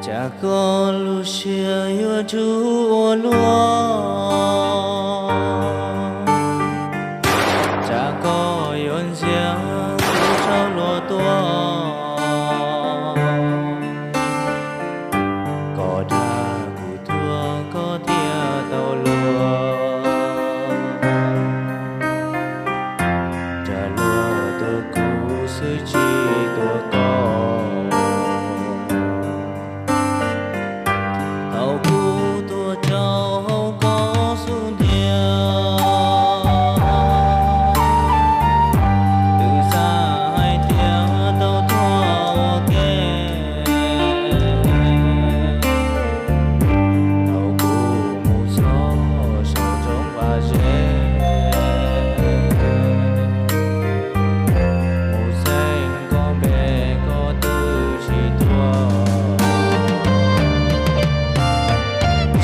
Cas koj lub siab yuav rub ua luaj, cas koj yuav ntxias kuv rov luag tuaj. Koj dag kuv tuag koj thiaj tau luag, rov luag tuaj kuv xwb tsis tuaj koj. Thaum kuv tuaj rau hauv koj xub ntiag, twb xav hais tias tau tuag ua ke. Thaum kuv mus txog saum roob Vaj Zeb, mus xeem koj npe koj twb tsis tuaj.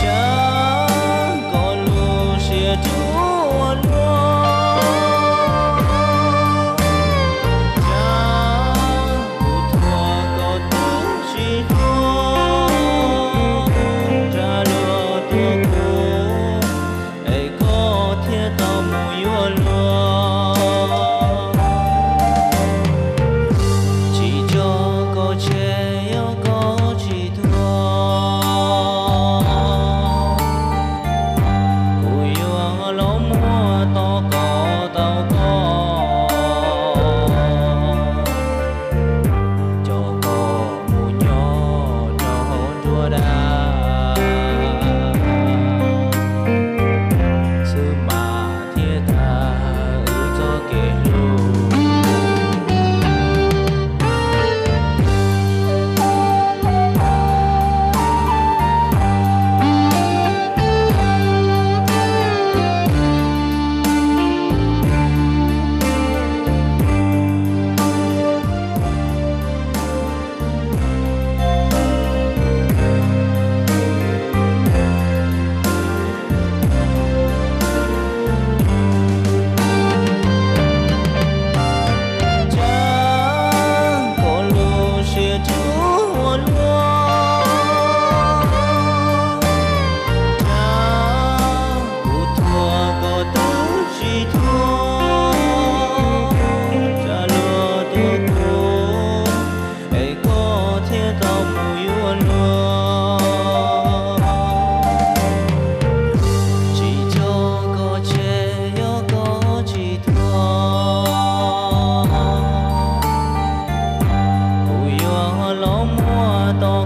Cas koj lub siab rub ua luaj, cas kuv tuag koj twb tsis tuaj. Rov luag tuaj kuv es koj thiaj tau mus yuav luag. Tsis tso koj tseg yog koj tsis tuag, kuv yuav los muab tos koj tau koj, coj koj mus nyob rau hauv nruab dab, xwb mas thiaj tag wb txoj kev hlub. Cas koj lub siab rub ua luaj, cas kuv tuag koj twb tsis tuaj. Rov luag tuaj kuv es koj thiaj tau mus yuav luag. Tsis tso koj tseg yog koj tsis tuag, kuv yuav los muab tos